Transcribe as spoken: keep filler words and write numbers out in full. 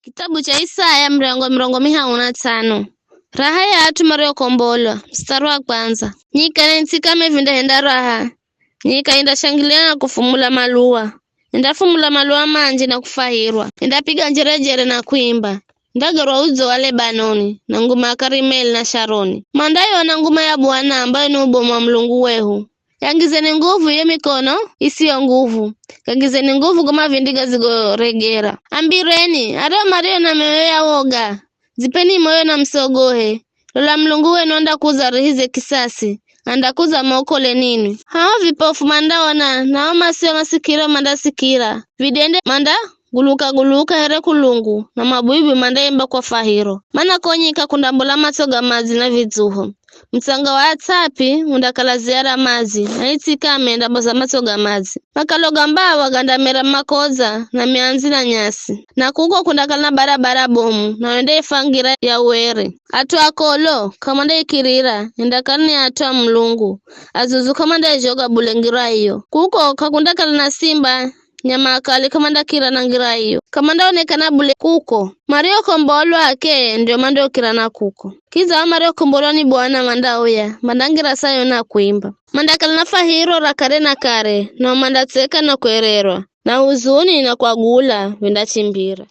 Kitabu cha Isaya, mrengo mirongo mihahu na tsano. Raha ya at'u mariokombolwa, mstari wa kwanza. Nyika na itsika mevindahenda raha. Nyika indashangilia na kufumula maluwa. Indafumula maluwa manji na kufahirwa. Indapiga njerejere na kuimba. Indagerwa udzo wa Lebanoni, na nguma ya Karimeli na Sharoni. Mandaiona nguma ya Bwana ambayo ni ubomu wa Mulungu wehu. Yangizeni nguvu iyo mikono isiyo nguvu. Gangizeni nguvu go mavindi gazigoregera. Ambireni, areo mario na mioyo ya woga. Dzipeni moyo na msogohe. Lola Mulungu wenu andakuza arihize kisasi. Andakuza mokole ninwi. Hao vipofu mandaona, nao masio masikiro mandasikira. Vidende manda guluka-guluka here kulungu, na mabuibui mandaimba kwa fahiro. Mana ko nyika kundambola matso ga madzi na vidzuho. Mutsanga wa ats'api undakala ziya ra madzi, na itsika amenda boza matso ga madzi. Makalo ga mbawa gandamera makodza, na miandzi na nyasi. Na kuko kundakala na barabara bomu, na wende ifa ngira ya uere. At'u akolo k'amandaikirira, endakala ni at'u a Mulungu. Azuzu k'amandaizhoga bule ngira iyo. Kuko k'akundakala na simba, nyama akali k'amandakira na ngira iyo. K'amandaonekana bule kuko. Mariokombolwa ake ndio mandiokira na kuko. Kidza ao mariokombolwa ni Bwana mandauya, mandangira Sayuni na kuimba. Mandakala na fahiro ra kare na kare, nao mandatseka na kuererwa, na huzuni na kwagula vindachimbira.